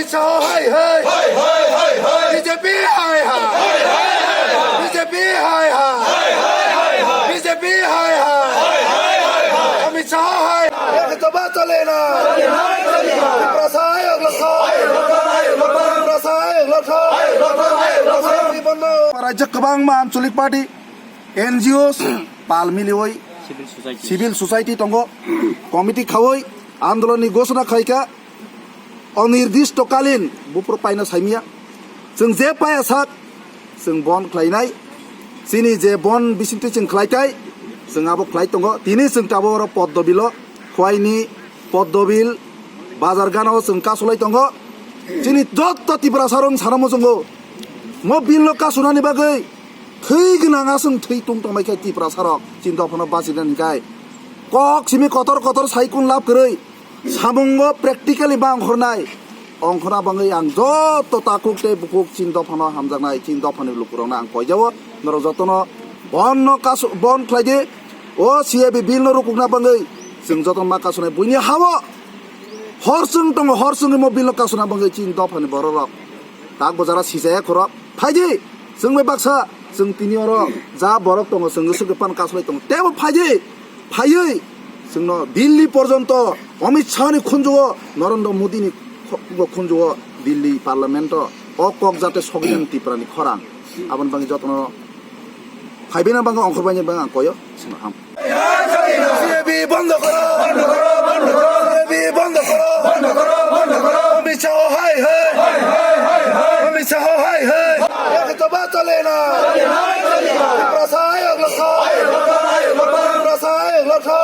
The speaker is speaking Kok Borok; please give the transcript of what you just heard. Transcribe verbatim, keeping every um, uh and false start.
Shah hai hai. Hai hai hai hai. B J P hai hai. Hai hai hai hai. B J P hai hai. B J P hai hai. Hai hai hai hai. Amit Shah hai hai. Ek to ba chale na. Tiprasa ayok lokho. Tiprasa ayok lokho. Tiprasa ayok lokho. Rajya kwbangma Anchalik Party, N G Os, pal miliwi, civil society, civil society tongo, committee khawi, andolon ni ghosona khaika. Onirdistokalin buphuru paino saimya. Chwng je paya sak, chwng bon khlainai. Chini je bon bisingtwi chwng khlaitai, chwng abo khlai tongo. Tini chwng tabuk oro Poddobil o, Khwaini, Poddobil, Bazar gana o chwng kasulai tongo. Chini jotto Tiprasa rok sana muchungo. Mo bill no kasunani bagwi thwi gwnang aswng thwi tung tongmai khe Tiprasa rok chini dophano bachinani hinkhe. Kok simi kotor kotor sai kun lab kwrwi. Samungo practically ba ongkhornai. Ongkhorna bangwi ang joto takhuk tei bukhuk chini dophano hamjaknai, chini dophani lukurokno ang koijao. Norok jotono bonno kasu-, bon khlai di. O C A B bill no rukukna bangwi chwng jotono ma kasunai. Buini hao hor chwng tongo, hor chwngwi mo bill no kasuna bangwi chini dophani bororok. Tak bojara sijaya khorok. Phaidi, chwng bai baksa, chwng tini oro ja borok tongo, chwng swk pan kasulai tongo. Tebo phaidi, phaiwi, chwngno Delhi porjonto, Amit Shah ni khunjugo, Narendra Modi ni kho-, khunjugo, Delhi parliament o, o kok jate sogwi Tripura ni khorang. Aboni bagwi jotono phaibina bagwi ongkhorbaini bagwi ang koyo, chwngno ham. C A B bondo koro, bondo koro, bondo koro, C A B bondo koro, bondo koro, bondo koro, Amit Shah hai hai, Amit Shah hai hai, ek to ba chale na, Tiprasa ayok lokho, Tiprasa ayok lokho.